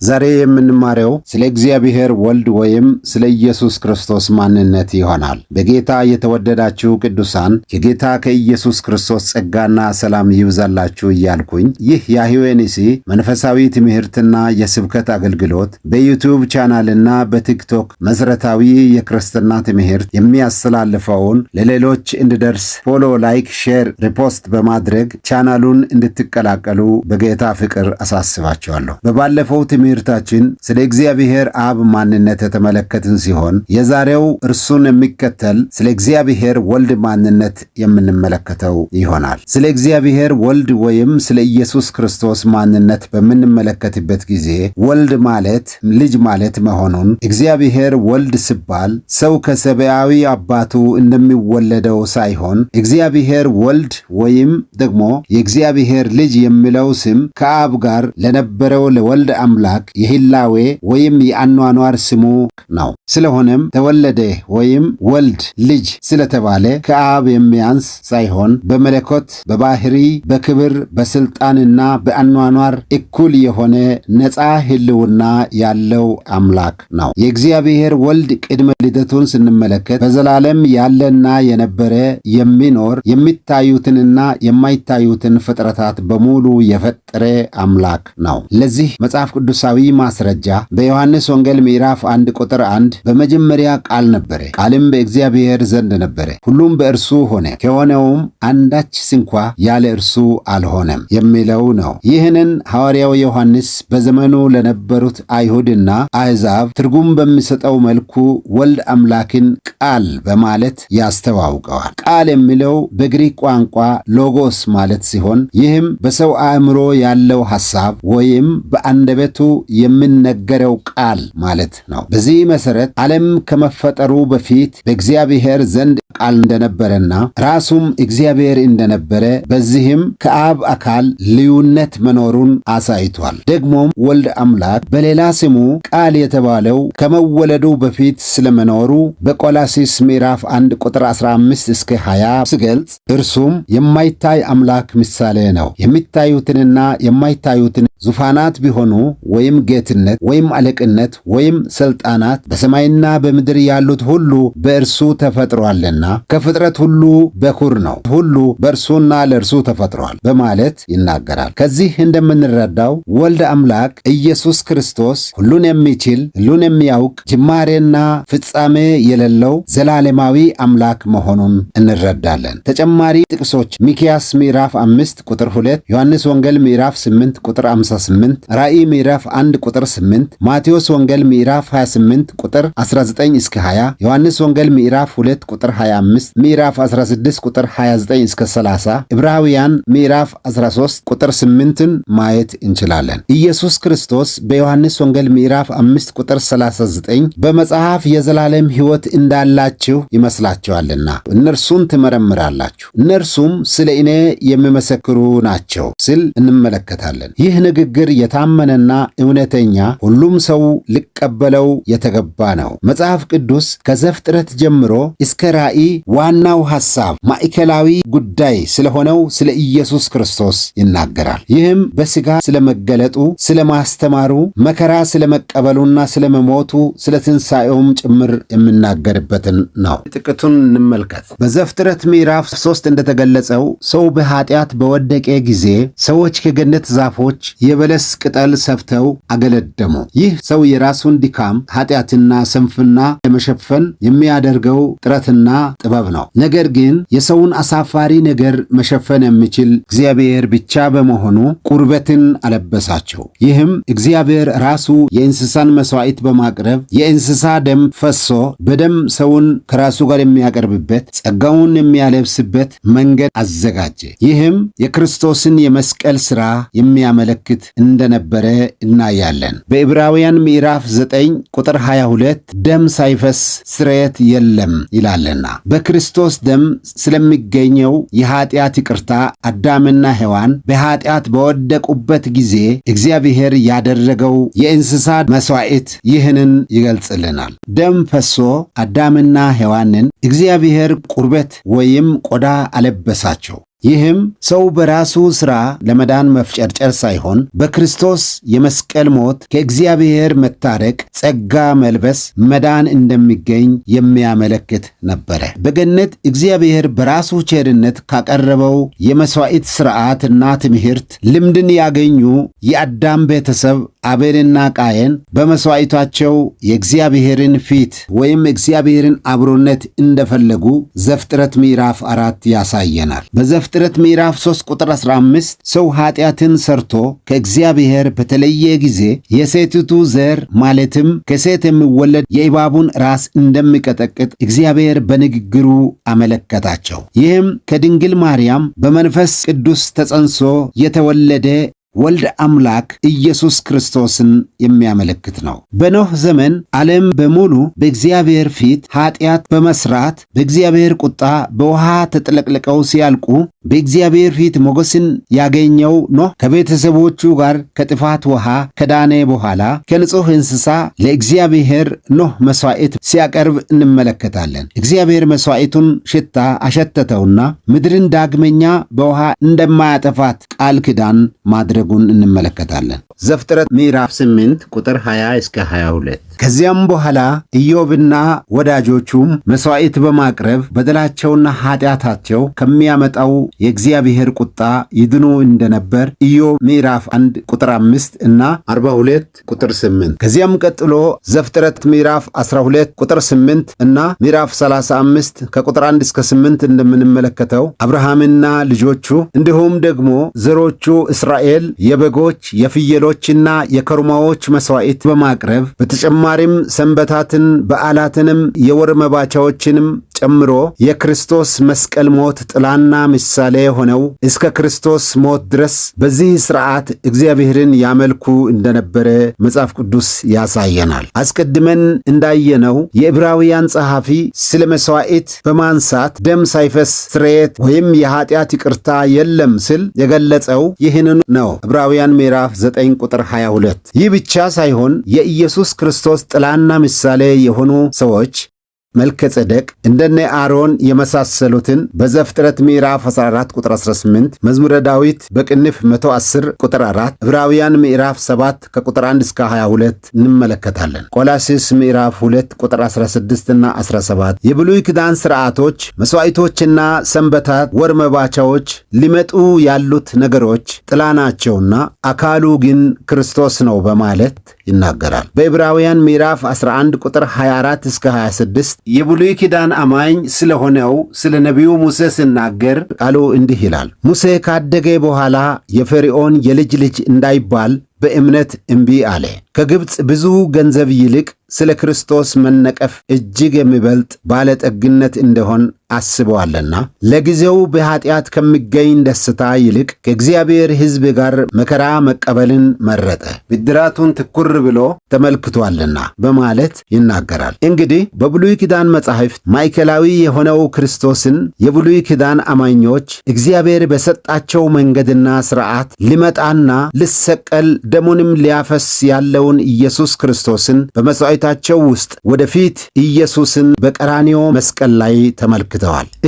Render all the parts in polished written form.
ዛሬ የምንማረው ስለ እግዚአብሔር ወልድ ወይም ስለ ኢየሱስ ክርስቶስ ማንነት ይሆናል። በጌታ የተወደዳችሁ ቅዱሳን ከጌታ ከኢየሱስ ክርስቶስ ጸጋና ሰላም ይብዛላችሁ እያልኩኝ ይህ ያህዌ ኒሲ መንፈሳዊ ትምህርትና የስብከት አገልግሎት በ YouTube channel ና በ TikTok መሠረታዊ የክርስትና ትምህርት የሚያስተላልፈውን ለሌሎች እንዲደርስ follow፣ like፣ share፣ repost በማድረግ ቻናሉን እንድትቀላቀሉ በጌታ ፍቅር አሳስባችኋለሁ። በባለፈው ትምህርታችን ስለ እግዚአብሔር አብ ማንነት የተመለከትን ሲሆን የዛሬው እርሱን የሚከተል ስለ እግዚአብሔር ወልድ ማንነት የምንመለከተው ይሆናል። ስለ እግዚአብሔር ወልድ ወይም ስለ ኢየሱስ ክርስቶስ ማንነት በምንመለከትበት ጊዜ ወልድ ማለት ልጅ ማለት መሆኑን፣ እግዚአብሔር ወልድ ሲባል ሰው ከሰብአዊ አባቱ እንደሚወለደው ሳይሆን እግዚአብሔር ወልድ ወይም ደግሞ የእግዚአብሔር ልጅ የሚለው ስም ከአብ ጋር ለነበረው ለወልድ አምላክ የህላዌ ወይም የአኗኗር ስሙ ነው። ስለሆነም ተወለደ ወይም ወልድ ልጅ ስለተባለ ከአብ የሚያንስ ሳይሆን በመለኮት፣ በባህሪ፣ በክብር፣ በስልጣንና በአኗኗር እኩል የሆነ ነፃ ህልውና ያለው አምላክ ነው። የእግዚአብሔር ወልድ ቅድመ ልደቱን ስንመለከት በዘላለም ያለና የነበረ፣ የሚኖር፣ የሚታዩትንና የማይታዩትን ፍጥረታት በሙሉ የፈጠረ አምላክ ነው። ለዚህ መጽሐፍ ቅዱሳዊ ማስረጃ በዮሐንስ ወንጌል ምዕራፍ 1 ቁጥር 1 በመጀመሪያ ቃል ነበረ፣ ቃልም በእግዚአብሔር ዘንድ ነበረ፣ ሁሉም በእርሱ ሆነ፣ ከሆነውም አንዳች ስንኳ ያለ እርሱ አልሆነም የሚለው ነው። ይህንን ሐዋርያው ዮሐንስ በዘመኑ ለነበሩት አይሁድና አሕዛብ ትርጉም በሚሰጠው መልኩ ወልድ አምላክን ቃል በማለት ያስተዋውቀዋል። ቃል የሚለው በግሪክ ቋንቋ ሎጎስ ማለት ሲሆን ይህም በሰው አእምሮ ያለው ሐሳብ ወይም በአንደበቱ የሚነገረው ቃል ማለት ነው። በዚህ መሠረት ዓለም ከመፈጠሩ በፊት በእግዚአብሔር ዘንድ ቃል እንደነበረና ራሱም እግዚአብሔር እንደነበረ፣ በዚህም ከአብ አካል ልዩነት መኖሩን አሳይቷል። ደግሞም ወልድ አምላክ በሌላ ስሙ ቃል የተባለው ከመወለዱ በፊት ስለመኖሩ በቆላሲስ ምዕራፍ 1 ቁጥር 15 እስከ 20 ሲገልጽ እርሱም የማይታይ አምላክ ምሳሌ ነው፣ የሚታዩትንና የማይታዩትን ዙፋናት ቢሆኑ ወይም ጌትነት ወይም አለቅነት ወይም ስልጣናት በሰማይና በምድር ያሉት ሁሉ በእርሱ ተፈጥሯልና ከፍጥረት ሁሉ በኩር ነው፣ ሁሉ በእርሱና ለእርሱ ተፈጥሯል በማለት ይናገራል። ከዚህ እንደምንረዳው ወልድ አምላክ ኢየሱስ ክርስቶስ ሁሉን የሚችል፣ ሁሉን የሚያውቅ፣ ጅማሬና ፍጻሜ የሌለው ዘላለማዊ አምላክ መሆኑን እንረዳለን። ተጨማሪ ጥቅሶች ሚክያስ ምዕራፍ 5 ቁጥር 2፣ ዮሐንስ ወንጌል ምዕራፍ 8 ቁጥር 58፣ ራእይ ምዕራፍ 1 ቁጥር 8፣ ማቴዎስ ወንጌል ምዕራፍ 28 ቁጥር 19 እስከ 20፣ ዮሐንስ ወንጌል ምዕራፍ 2 ቁጥር 25፣ ምዕራፍ 16 ቁጥር 29 እስከ 30፣ ዕብራውያን ምዕራፍ 13 ቁጥር 8ን ማየት እንችላለን። ኢየሱስ ክርስቶስ በዮሐንስ ወንጌል ምዕራፍ 5 ቁጥር 39 በመጽሐፍ የዘላለም ሕይወት እንዳላችሁ ይመስላችኋልና እነርሱን ትመረምራላችሁ፣ እነርሱም ስለ እኔ የሚመሰክሩ ናቸው ሲል እንመለከታለን። ይህ ንግግር የታመነና እውነተኛ፣ ሁሉም ሰው ሊቀበለው የተገባ ነው። መጽሐፍ ቅዱስ ከዘፍጥረት ጀምሮ እስከ ራእይ ዋናው ሐሳብ ማዕከላዊ ጉዳይ ስለሆነው ስለ ኢየሱስ ክርስቶስ ይናገራል። ይህም በሥጋ ስለመገለጡ፣ ስለማስተማሩ፣ መከራ ስለመቀበሉና ስለመሞቱ፣ ስለ ትንሣኤውም ጭምር የሚናገርበትን ነው። ጥቂቱን እንመልከት። በዘፍጥረት ምዕራፍ 3 እንደተገለጸው ሰው በኃጢአት በወደቀ ጊዜ ሰዎች ከገነት ዛፎች የበለስ ቅጠል ሰፍተው አገለደሙ። ይህ ሰው የራሱን ድካም፣ ኃጢአትና ስንፍና ለመሸፈን የሚያደርገው ጥረትና ጥበብ ነው። ነገር ግን የሰውን አሳፋሪ ነገር መሸፈን የሚችል እግዚአብሔር ብቻ በመሆኑ ቁርበትን አለበሳቸው። ይህም እግዚአብሔር ራሱ የእንስሳን መስዋዕት በማቅረብ የእንስሳ ደም ፈሶ በደም ሰውን ከራሱ ጋር የሚያቀርብበት፣ ጸጋውን የሚያለብስበት መንገድ አዘጋጀ። ይህም የክርስቶስን የመስቀል ሥራ የሚያመለክት እንደነበረ እናያለን። በዕብራውያን ምዕራፍ 9 ቁጥር 22 ደም ሳይፈስ ስርየት የለም ይላልና በክርስቶስ ደም ስለሚገኘው የኃጢአት ይቅርታ አዳምና ሔዋን በኃጢአት በወደቁበት ጊዜ እግዚአብሔር ያደረገው የእንስሳ መሥዋዕት ይህንን ይገልጽልናል። ደም ፈሶ አዳምና ሔዋንን እግዚአብሔር ቁርበት ወይም ቆዳ አለበሳቸው። ይህም ሰው በራሱ ሥራ ለመዳን መፍጨርጨር ሳይሆን በክርስቶስ የመስቀል ሞት ከእግዚአብሔር መታረቅ፣ ጸጋ መልበስ፣ መዳን እንደሚገኝ የሚያመለክት ነበረ። በገነት እግዚአብሔር በራሱ ቸርነት ካቀረበው የመሥዋዕት ሥርዓትና ትምህርት ልምድን ያገኙ የአዳም ቤተሰብ አቤልና ቃየን በመሥዋዕታቸው የእግዚአብሔርን ፊት ወይም እግዚአብሔርን አብሮነት እንደፈለጉ ዘፍጥረት ምዕራፍ 4 ያሳየናል። በዘፍጥረት ምዕራፍ 3 ቁጥር 15 ሰው ኃጢአትን ሰርቶ ከእግዚአብሔር በተለየ ጊዜ የሴቲቱ ዘር ማለትም ከሴት የሚወለድ የእባቡን ራስ እንደሚቀጠቅጥ እግዚአብሔር በንግግሩ አመለከታቸው። ይህም ከድንግል ማርያም በመንፈስ ቅዱስ ተጸንሶ የተወለደ ወልድ አምላክ ኢየሱስ ክርስቶስን የሚያመለክት ነው። በኖህ ዘመን ዓለም በሙሉ በእግዚአብሔር ፊት ኃጢአት በመስራት በእግዚአብሔር ቁጣ በውሃ ተጥለቅልቀው ሲያልቁ በእግዚአብሔር ፊት ሞገስን ያገኘው ኖህ ከቤተሰቦቹ ጋር ከጥፋት ውሃ ከዳነ በኋላ ከንጹሕ እንስሳ ለእግዚአብሔር ኖህ መሥዋዕት ሲያቀርብ እንመለከታለን። እግዚአብሔር መሥዋዕቱን ሽታ አሸተተውና ምድርን ዳግመኛ በውሃ እንደማያጠፋት ቃል ኪዳን ማድረጉን እንመለከታለን። ዘፍጥረት ምዕራፍ 8 ቁጥር 20 እስከ 22። ከዚያም በኋላ ኢዮብና ወዳጆቹም መሥዋዕት በማቅረብ በደላቸውና ኃጢአታቸው ከሚያመጣው የእግዚአብሔር ቁጣ ይድኑ እንደነበር ኢዮብ ምዕራፍ 1 ቁጥር 5 እና 42 ቁጥር 8። ከዚያም ቀጥሎ ዘፍጥረት ምዕራፍ 12 ቁጥር 8 እና ምዕራፍ 35 ከቁጥር 1 እስከ 8 እንደምንመለከተው አብርሃምና ልጆቹ እንዲሁም ደግሞ ዘሮቹ እስራኤል የበጎች የፍየሎችና የኮርማዎች መሥዋዕት በማቅረብ በተጨማሪም ሰንበታትን፣ በዓላትንም የወር መባቻዎችንም ጨምሮ የክርስቶስ መስቀል ሞት ጥላና ምሳሌ ሆነው እስከ ክርስቶስ ሞት ድረስ በዚህ ሥርዓት እግዚአብሔርን ያመልኩ እንደነበረ መጽሐፍ ቅዱስ ያሳየናል። አስቀድመን እንዳየነው የዕብራውያን ጸሐፊ ስለ መሥዋዕት በማንሳት ደም ሳይፈስ ስርየት ወይም የኃጢአት ይቅርታ የለም ስል የገለጸው ይህንን ነው። ዕብራውያን ምዕራፍ 9 ቁጥር 22። ይህ ብቻ ሳይሆን የኢየሱስ ክርስቶስ ጥላና ምሳሌ የሆኑ ሰዎች መልከ ጼዴቅ እንደነ አሮን የመሳሰሉትን በዘፍጥረት ምዕራፍ 14 ቁጥር 18፣ መዝሙረ ዳዊት በቅንፍ 110 ቁጥር 4፣ ዕብራውያን ምዕራፍ 7 ከቁጥር 1 እስከ 22 እንመለከታለን። ቆላስይስ ምዕራፍ 2 ቁጥር 16 እና 17። የብሉይ ኪዳን ሥርዓቶች፣ መሥዋዕቶችና ሰንበታት፣ ወር መባቻዎች ሊመጡ ያሉት ነገሮች ጥላ ናቸውና አካሉ ግን ክርስቶስ ነው በማለት ይናገራል። በዕብራውያን ምዕራፍ 11 ቁጥር 24 እስከ 26 የብሉይ ኪዳን አማኝ ስለሆነው ስለ ነቢዩ ሙሴ ሲናገር ቃሉ እንዲህ ይላል። ሙሴ ካደገ በኋላ የፈርዖን የልጅ ልጅ እንዳይባል በእምነት እምቢ አለ። ከግብፅ ብዙ ገንዘብ ይልቅ ስለ ክርስቶስ መነቀፍ እጅግ የሚበልጥ ባለጠግነት እንደሆን አስበዋልና ለጊዜው በኃጢአት ከሚገኝ ደስታ ይልቅ ከእግዚአብሔር ሕዝብ ጋር መከራ መቀበልን መረጠ፣ ብድራቱን ትኩር ብሎ ተመልክቷልና በማለት ይናገራል። እንግዲህ በብሉይ ኪዳን መጻሕፍት ማዕከላዊ የሆነው ክርስቶስን የብሉይ ኪዳን አማኞች እግዚአብሔር በሰጣቸው መንገድና ሥርዓት ሊመጣና ሊሰቀል ደሙንም ሊያፈስ ያለውን ኢየሱስ ክርስቶስን በመሥዋዕታቸው ውስጥ ወደፊት ኢየሱስን በቀራንዮ መስቀል ላይ ተመልክተዋል።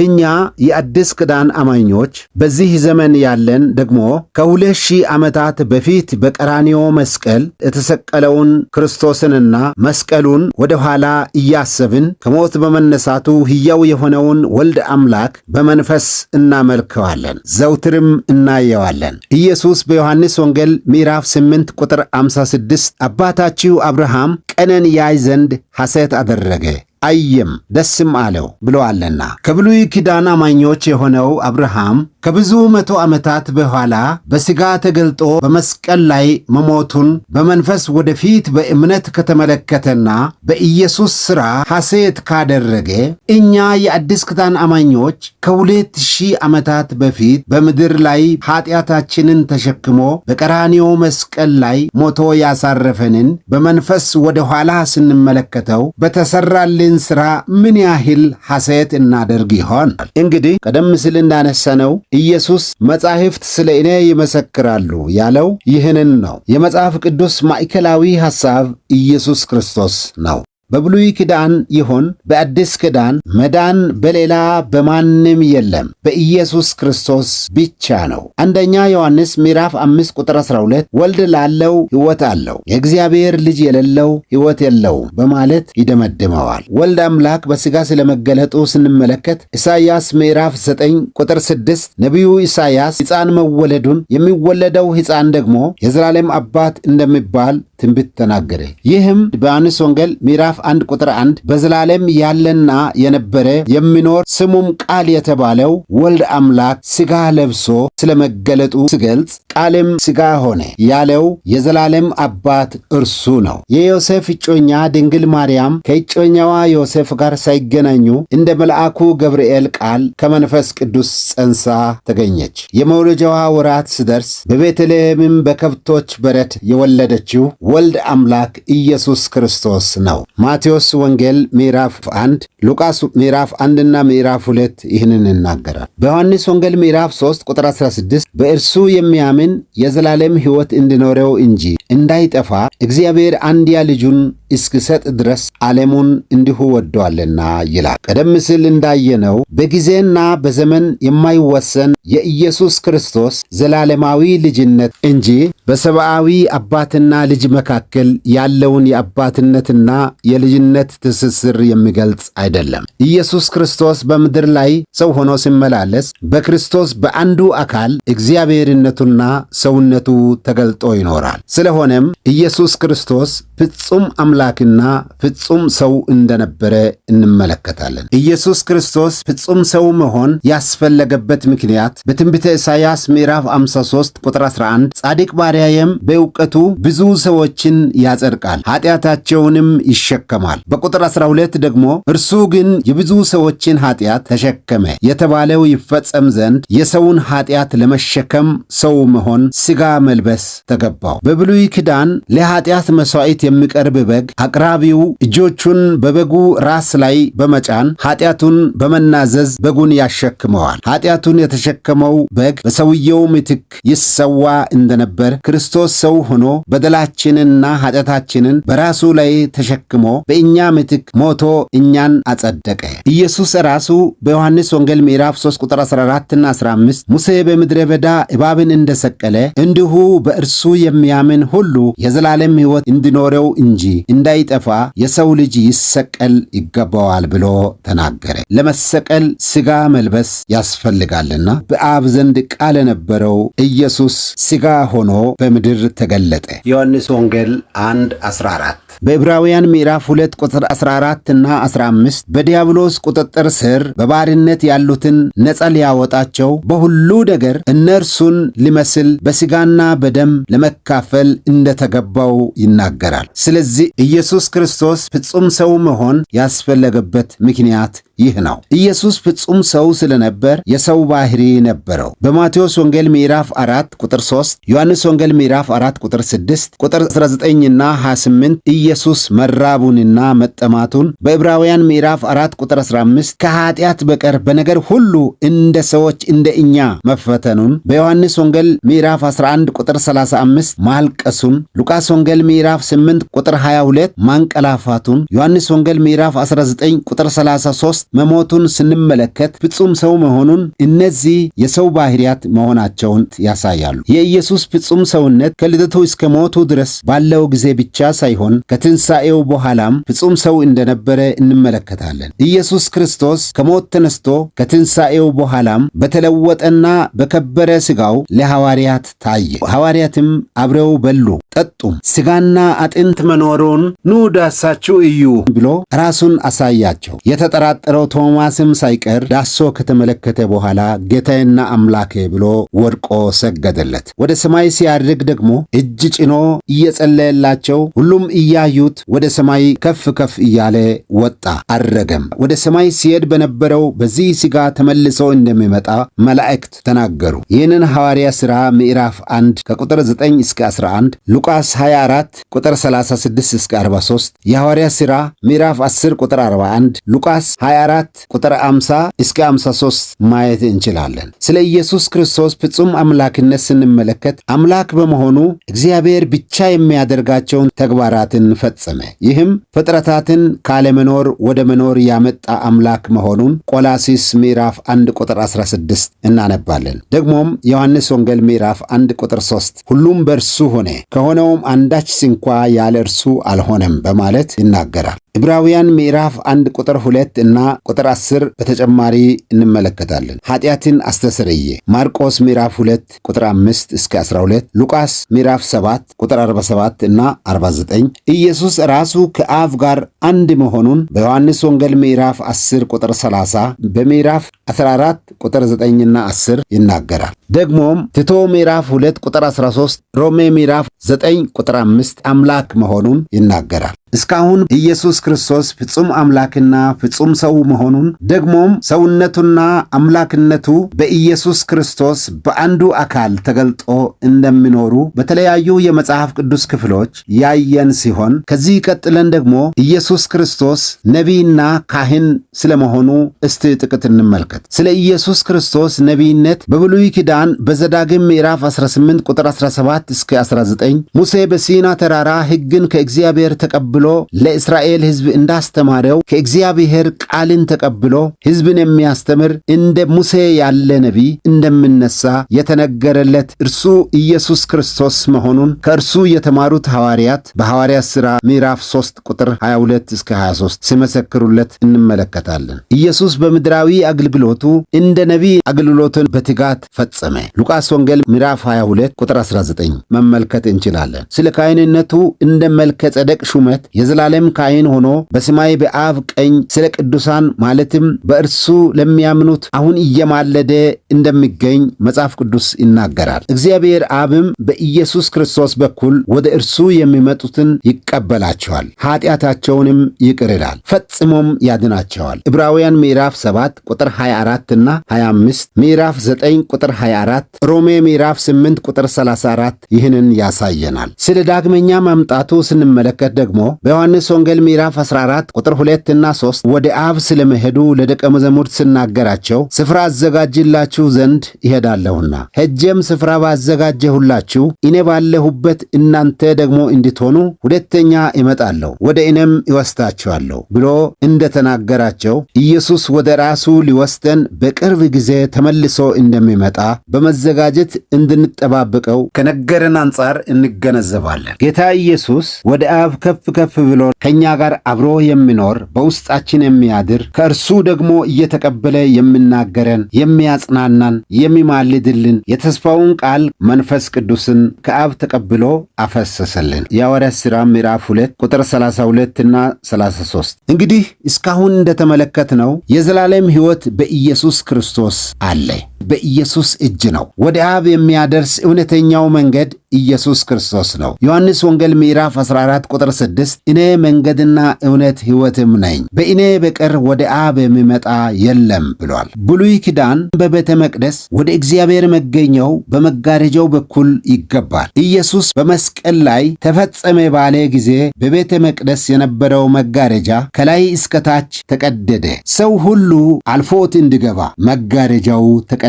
እኛ የአዲስ ኪዳን አማኞች በዚህ ዘመን ያለን ደግሞ ከ2000 ዓመታት በፊት በቀራንዮ መስቀል የተሰቀለውን ክርስቶስንና መስቀሉን ወደ ኋላ እያሰብን ከሞት በመነሳቱ ሕያው የሆነውን ወልድ አምላክ በመንፈስ እናመልከዋለን፣ ዘውትርም እናየዋለን። ኢየሱስ በዮሐንስ ወንጌል ምዕራፍ 8 ቁጥር 56 አባታችሁ አብርሃም ቀኔን ያይ ዘንድ ሐሴት አደረገ አየም ደስም አለው ብለዋልና። ከብሉይ ኪዳን አማኞች የሆነው አብርሃም ከብዙ መቶ ዓመታት በኋላ በሥጋ ተገልጦ በመስቀል ላይ መሞቱን በመንፈስ ወደፊት በእምነት ከተመለከተና በኢየሱስ ሥራ ሐሴት ካደረገ እኛ የአዲስ ኪዳን አማኞች ከ2000 ዓመታት በፊት በምድር ላይ ኃጢአታችንን ተሸክሞ በቀራንዮ መስቀል ላይ ሞቶ ያሳረፈንን በመንፈስ ወደ ኋላ ስንመለከተው በተሰራልን ሥራ ምን ያህል ሐሴት እናደርግ ይሆን? እንግዲህ ቀደም ሲል እንዳነሳነው ኢየሱስ መጻሕፍት ስለ እኔ ይመሰክራሉ ያለው ይህንን ነው። የመጽሐፍ ቅዱስ ማዕከላዊ ሐሳብ ኢየሱስ ክርስቶስ ነው። በብሉይ ኪዳን ይሁን በአዲስ ኪዳን መዳን በሌላ በማንም የለም፣ በኢየሱስ ክርስቶስ ብቻ ነው። አንደኛ ዮሐንስ ምዕራፍ 5 ቁጥር 12 ወልድ ላለው ሕይወት አለው፣ የእግዚአብሔር ልጅ የሌለው ሕይወት የለውም በማለት ይደመድመዋል። ወልድ አምላክ በሥጋ ስለመገለጡ ስንመለከት ኢሳይያስ ምዕራፍ 9 ቁጥር 6 ነቢዩ ኢሳይያስ ሕፃን መወለዱን፣ የሚወለደው ሕፃን ደግሞ የዘላለም አባት እንደሚባል ትንቢት ተናገረ። ይህም በዮሐንስ ወንጌል ምዕራፍ 1 ቁጥር 1 በዘላለም ያለና የነበረ የሚኖር ስሙም ቃል የተባለው ወልድ አምላክ ሥጋ ለብሶ ስለመገለጡ ሲገልጽ ቃልም ሥጋ ሆነ ያለው የዘላለም አባት እርሱ ነው። የዮሴፍ እጮኛ ድንግል ማርያም ከእጮኛዋ ዮሴፍ ጋር ሳይገናኙ እንደ መልአኩ ገብርኤል ቃል ከመንፈስ ቅዱስ ጸንሳ ተገኘች። የመውለጃዋ ወራት ሲደርስ በቤተልሔምም በከብቶች በረት የወለደችው ወልድ አምላክ ኢየሱስ ክርስቶስ ነው። ማቴዎስ ወንጌል ምዕራፍ 1፣ ሉቃስ ምዕራፍ 1ና ምዕራፍ 2 ይህንን ይናገራል። በዮሐንስ ወንጌል ምዕራፍ 3 ቁጥር 16 በእርሱ የሚያምን የዘላለም ሕይወት እንዲኖረው እንጂ እንዳይጠፋ እግዚአብሔር አንድያ ልጁን እስኪሰጥ ድረስ ዓለሙን እንዲሁ ወዶአልና ይላል። ቀደም ሲል እንዳየነው በጊዜና በዘመን የማይወሰን የኢየሱስ ክርስቶስ ዘላለማዊ ልጅነት እንጂ በሰብአዊ አባትና ልጅ መካከል ያለውን የአባትነትና የልጅነት ትስስር የሚገልጽ አይደለም። ኢየሱስ ክርስቶስ በምድር ላይ ሰው ሆኖ ሲመላለስ በክርስቶስ በአንዱ አካል እግዚአብሔርነቱና ሰውነቱ ተገልጦ ይኖራል። ስለሆነም ኢየሱስ ክርስቶስ ፍጹም አምላክና ፍጹም ሰው እንደነበረ እንመለከታለን። ኢየሱስ ክርስቶስ ፍጹም ሰው መሆን ያስፈለገበት ምክንያት በትንቢተ ኢሳይያስ ምዕራፍ 53 ቁጥር 11 ጻድቅ ባሪያዬም በእውቀቱ ብዙ ሰዎችን ያጸድቃል፣ ኃጢአታቸውንም ይሸከማል። በቁጥር 12 ደግሞ እርሱ ግን የብዙ ሰዎችን ኃጢአት ተሸከመ የተባለው ይፈጸም ዘንድ የሰውን ኃጢአት ለመሸከም ሰው መሆን ሥጋ መልበስ ተገባው። በብሉይ ኪዳን ለኃጢአት መሥዋዕት የሚቀርብ በግ አቅራቢው እጆቹን በበጉ ራስ ላይ በመጫን ኃጢአቱን በመናዘዝ በጉን ያሸክመዋል። ኃጢአቱን የተሸከመው በግ በሰውየው ምትክ ይሰዋ እንደነበር ክርስቶስ ሰው ሆኖ በደላችንንና ኃጢአታችንን በራሱ ላይ ተሸክሞ በእኛ ምትክ ሞቶ እኛን አጸደቀ። ኢየሱስ ራሱ በዮሐንስ ወንጌል ምዕራፍ 3 ቁጥር 14 እና 15 ሙሴ በምድረ በዳ እባብን እንደሰቀለ እንዲሁ በእርሱ የሚያምን ሁሉ የዘላለም ሕይወት እንዲኖረው እንጂ እንዳይጠፋ የሰው ልጅ ይሰቀል ይገባዋል ብሎ ተናገረ። ለመሰቀል ሥጋ መልበስ ያስፈልጋልና በአብ ዘንድ ቃል የነበረው ኢየሱስ ሥጋ ሆኖ በምድር ተገለጠ። ዮሐንስ ወንጌል 1:14። በዕብራውያን ምዕራፍ 2 ቁጥር 14 እና 15 በዲያብሎስ ቁጥጥር ስር በባርነት ያሉትን ነፃ ሊያወጣቸው በሁሉ ነገር እነርሱን ሊመስል በሥጋና በደም ለመካፈል እንደተገባው ይናገራል። ስለዚህ ኢየሱስ ክርስቶስ ፍጹም ሰው መሆን ያስፈለገበት ምክንያት ይህ ነው። ኢየሱስ ፍጹም ሰው ስለነበር የሰው ባህሪ ነበረው። በማቴዎስ ወንጌል ምዕራፍ 4 ቁጥር 3፣ ዮሐንስ ወንጌል ምዕራፍ 4 ቁጥር 6፣ ቁጥር 19ና 28 ኢየሱስ መራቡንና መጠማቱን፣ በዕብራውያን ምዕራፍ 4 ቁጥር 15 ከኃጢአት በቀር በነገር ሁሉ እንደ ሰዎች እንደ እኛ መፈተኑን፣ በዮሐንስ ወንጌል ምዕራፍ 11 ቁጥር 35 ማልቀሱን፣ ሉቃስ ወንጌል ምዕራፍ 8 ቁጥር 22 ማንቀላፋቱን፣ ዮሐንስ ወንጌል ምዕራፍ 19 ቁጥር 33 መሞቱን ስንመለከት ፍጹም ሰው መሆኑን እነዚህ የሰው ባህሪያት መሆናቸውን ያሳያሉ። የኢየሱስ ፍጹም ሰውነት ከልደቱ እስከ ሞቱ ድረስ ባለው ጊዜ ብቻ ሳይሆን ከትንሣኤው በኋላም ፍጹም ሰው እንደነበረ እንመለከታለን። ኢየሱስ ክርስቶስ ከሞት ተነስቶ ከትንሣኤው በኋላም በተለወጠና በከበረ ሥጋው ለሐዋርያት ታየ። ሐዋርያትም አብረው በሉ ጠጡም። ሥጋና አጥንት መኖሩን ኑ ዳሳችሁ እዩ ብሎ ራሱን አሳያቸው። የተጠራጠረው ቶማስም ሳይቀር ዳሶ ከተመለከተ በኋላ ጌታዬና አምላኬ ብሎ ወድቆ ሰገደለት። ወደ ሰማይ ሲያርግ ደግሞ እጅ ጭኖ እየጸለየላቸው ሁሉም እያዩት ወደ ሰማይ ከፍ ከፍ እያለ ወጣ፣ አረገም። ወደ ሰማይ ሲሄድ በነበረው በዚህ ሥጋ ተመልሶ እንደሚመጣ መላእክት ተናገሩ። ይህንን ሐዋርያ ሥራ ምዕራፍ 1 ከቁጥር 9 እስከ 11፣ ሉቃስ 24 ቁጥር 36 እስከ 43፣ የሐዋርያ ሥራ ምዕራፍ 10 ቁጥር 41፣ ሉቃስ 24 4 ቁጥር 50 እስከ 53 ማየት እንችላለን። ስለ ኢየሱስ ክርስቶስ ፍጹም አምላክነት ስንመለከት አምላክ በመሆኑ እግዚአብሔር ብቻ የሚያደርጋቸውን ተግባራትን ፈጸመ። ይህም ፍጥረታትን ካለመኖር ወደ መኖር ያመጣ አምላክ መሆኑን ቆላሲስ ምዕራፍ 1 ቁጥር 16 እናነባለን። ደግሞም ዮሐንስ ወንጌል ምዕራፍ 1 ቁጥር 3 ሁሉም በእርሱ ሆነ፣ ከሆነውም አንዳች ስንኳ ያለ እርሱ አልሆነም በማለት ይናገራል። ዕብራውያን ምዕራፍ 1 ቁጥር 2 እና ቁጥር 10 በተጨማሪ እንመለከታለን። ኃጢአትን አስተሰረየ ማርቆስ ምዕራፍ 2 ቁጥር 5 እስከ 12፣ ሉቃስ ምዕራፍ 7 ቁጥር 47 እና 49። ኢየሱስ ራሱ ከአብ ጋር አንድ መሆኑን በዮሐንስ ወንጌል ምዕራፍ 10 ቁጥር 30፣ በምዕራፍ 14 ቁጥር 9 እና 10 ይናገራል። ደግሞም ቲቶ ምዕራፍ 2 ቁጥር 13፣ ሮሜ ምዕራፍ 9 ቁጥር 5 አምላክ መሆኑን ይናገራል። እስካሁን ኢየሱስ ክርስቶስ ፍጹም አምላክና ፍጹም ሰው መሆኑን፣ ደግሞም ሰውነቱና አምላክነቱ በኢየሱስ ክርስቶስ በአንዱ አካል ተገልጦ እንደሚኖሩ በተለያዩ የመጽሐፍ ቅዱስ ክፍሎች ያየን ሲሆን፣ ከዚህ ቀጥለን ደግሞ ኢየሱስ ክርስቶስ ነቢይና ካህን ስለመሆኑ እስቲ ጥቂት እንመልከት። ስለ ኢየሱስ ክርስቶስ ነቢይነት በብሉይ ኪዳን በዘዳግም ምዕራፍ 18 ቁጥር 17 እስከ 19 ሙሴ በሲና ተራራ ሕግን ከእግዚአብሔር ተቀብሎ ለእስራኤል ሕዝብ እንዳስተማረው፣ ከእግዚአብሔር ቃልን ተቀብሎ ሕዝብን የሚያስተምር እንደ ሙሴ ያለ ነቢይ እንደሚነሳ የተነገረለት እርሱ ኢየሱስ ክርስቶስ መሆኑን ከእርሱ የተማሩት ሐዋርያት በሐዋርያት ሥራ ምዕራፍ 3 ቁጥር 22 እስከ 23 ሲመሰክሩለት እንመለከታለን። ኢየሱስ በምድራዊ አገልግሎቱ እንደ ነቢይ አገልግሎቱን በትጋት ፈጸመ። ሉቃስ ወንጌል ምዕራፍ 22 ቁጥር 19 መመልከት እንችላለን። ስለ ካህንነቱ እንደ መልከ ጼዴቅ ሹመት የዘላለም ካህን ሆኖ በሰማይ በአብ ቀኝ ስለ ቅዱሳን ማለትም በእርሱ ለሚያምኑት አሁን እየማለደ እንደሚገኝ መጽሐፍ ቅዱስ ይናገራል። እግዚአብሔር አብም በኢየሱስ ክርስቶስ በኩል ወደ እርሱ የሚመጡትን ይቀበላቸዋል፣ ኃጢአታቸውንም ይቅር ይላል፣ ፈጽሞም ያድናቸዋል። ዕብራውያን ምዕራፍ 7 ቁጥር 24 እና 25፣ ምዕራፍ 9 ቁጥር 24፣ ሮሜ ምዕራፍ 8 ቁጥር 34 ይህንን ያሳየናል። ስለ ዳግመኛ መምጣቱ ስንመለከት ደግሞ በዮሐንስ ወንጌል ምዕራፍ 14 ቁጥር 2 እና 3 ወደ አብ ስለመሄዱ ለደቀ መዛሙርት ስናገራቸው፣ ስፍራ አዘጋጅላችሁ ዘንድ እሄዳለሁና ሄጄም ስፍራ ባዘጋጀሁላችሁ እኔ ባለሁበት እናንተ ደግሞ እንድትሆኑ ሁለተኛ እመጣለሁ፣ ወደ እኔም እወስዳችኋለሁ ብሎ እንደተናገራቸው፣ ኢየሱስ ወደ ራሱ ሊወስደን በቅርብ ጊዜ ተመልሶ እንደሚመጣ በመዘጋጀት እንድንጠባበቀው ከነገረን አንጻር እንገነዘባለን። ጌታ ኢየሱስ ወደ አብ ከፍ ከፍ ብሎ ከእኛ ጋር አብሮ የሚኖር፣ በውስጣችን የሚያድር፣ ከእርሱ ደግሞ እየተቀበለ የሚናገረን፣ የሚያጽናናን፣ የሚማልድልን የተስፋውን ቃል መንፈስ ቅዱስን ከአብ ተቀብሎ አፈሰሰልን። የሐዋርያት ሥራ ምዕራፍ 2 ቁጥር 32 እና 33። እንግዲህ እስካሁን እንደተመለከትነው የዘላለም ሕይወት በኢየሱስ ክርስቶስ አለ። በኢየሱስ እጅ ነው። ወደ አብ የሚያደርስ እውነተኛው መንገድ ኢየሱስ ክርስቶስ ነው። ዮሐንስ ወንጌል ምዕራፍ 14 ቁጥር 6 እኔ መንገድና እውነት ሕይወትም ነኝ፣ በእኔ በቀር ወደ አብ የሚመጣ የለም ብሏል። ብሉይ ኪዳን በቤተ መቅደስ ወደ እግዚአብሔር መገኘው በመጋረጃው በኩል ይገባል። ኢየሱስ በመስቀል ላይ ተፈጸመ ባለ ጊዜ በቤተ መቅደስ የነበረው መጋረጃ ከላይ እስከ ታች ተቀደደ። ሰው ሁሉ አልፎት እንዲገባ መጋረጃው ተቀደደ።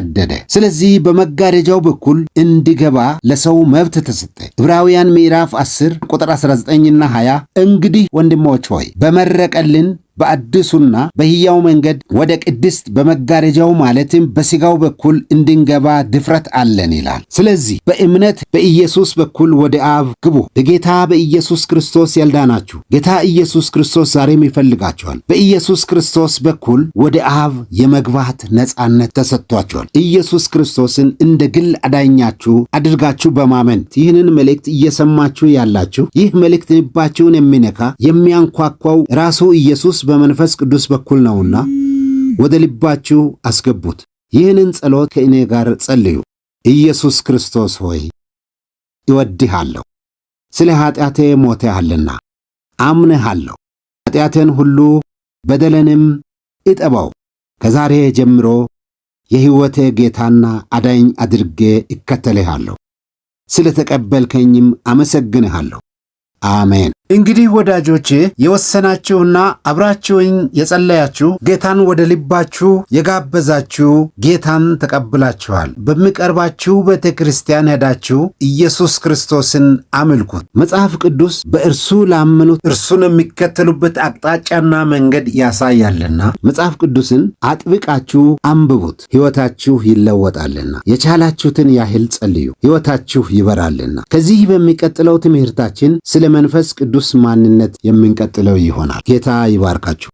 ስለዚህ በመጋረጃው በኩል እንዲገባ ለሰው መብት ተሰጠ። ዕብራውያን ምዕራፍ 10 ቁጥር 19ና 20 እንግዲህ ወንድሞች ሆይ፣ በመረቀልን በአዲሱና በሕያው መንገድ ወደ ቅድስት በመጋረጃው ማለትም በሥጋው በኩል እንድንገባ ድፍረት አለን ይላል። ስለዚህ በእምነት በኢየሱስ በኩል ወደ አብ ግቡ። በጌታ በኢየሱስ ክርስቶስ ያልዳናችሁ፣ ጌታ ኢየሱስ ክርስቶስ ዛሬም ይፈልጋችኋል። በኢየሱስ ክርስቶስ በኩል ወደ አብ የመግባት ነፃነት ተሰጥቷችኋል። ኢየሱስ ክርስቶስን እንደ ግል አዳኛችሁ አድርጋችሁ በማመን ይህንን መልእክት እየሰማችሁ ያላችሁ፣ ይህ መልእክት ልባችሁን የሚነካ፣ የሚያንኳኳው ራሱ ኢየሱስ በመንፈስ ቅዱስ በኩል ነውና ወደ ልባችሁ አስገቡት። ይህንን ጸሎት ከእኔ ጋር ጸልዩ። ኢየሱስ ክርስቶስ ሆይ፣ እወድሃለሁ። ስለ ኃጢአቴ ሞተሃልና አምንሃለሁ። ኃጢአቴን ሁሉ በደለንም እጠባው። ከዛሬ ጀምሮ የሕይወቴ ጌታና አዳኝ አድርጌ እከተልሃለሁ። ስለ ተቀበልከኝም አመሰግንሃለሁ። አሜን። እንግዲህ ወዳጆቼ የወሰናችሁና አብራችሁኝ የጸለያችሁ፣ ጌታን ወደ ልባችሁ የጋበዛችሁ ጌታን ተቀብላችኋል። በሚቀርባችሁ ቤተ ክርስቲያን ሄዳችሁ ኢየሱስ ክርስቶስን አምልኩት። መጽሐፍ ቅዱስ በእርሱ ላመኑት እርሱን የሚከተሉበት አቅጣጫና መንገድ ያሳያልና መጽሐፍ ቅዱስን አጥብቃችሁ አንብቡት፣ ሕይወታችሁ ይለወጣልና። የቻላችሁትን ያህል ጸልዩ፣ ሕይወታችሁ ይበራልና። ከዚህ በሚቀጥለው ትምህርታችን ስለ መንፈስ ቅዱስ ማንነት የምንቀጥለው ይሆናል። ጌታ ይባርካችሁ።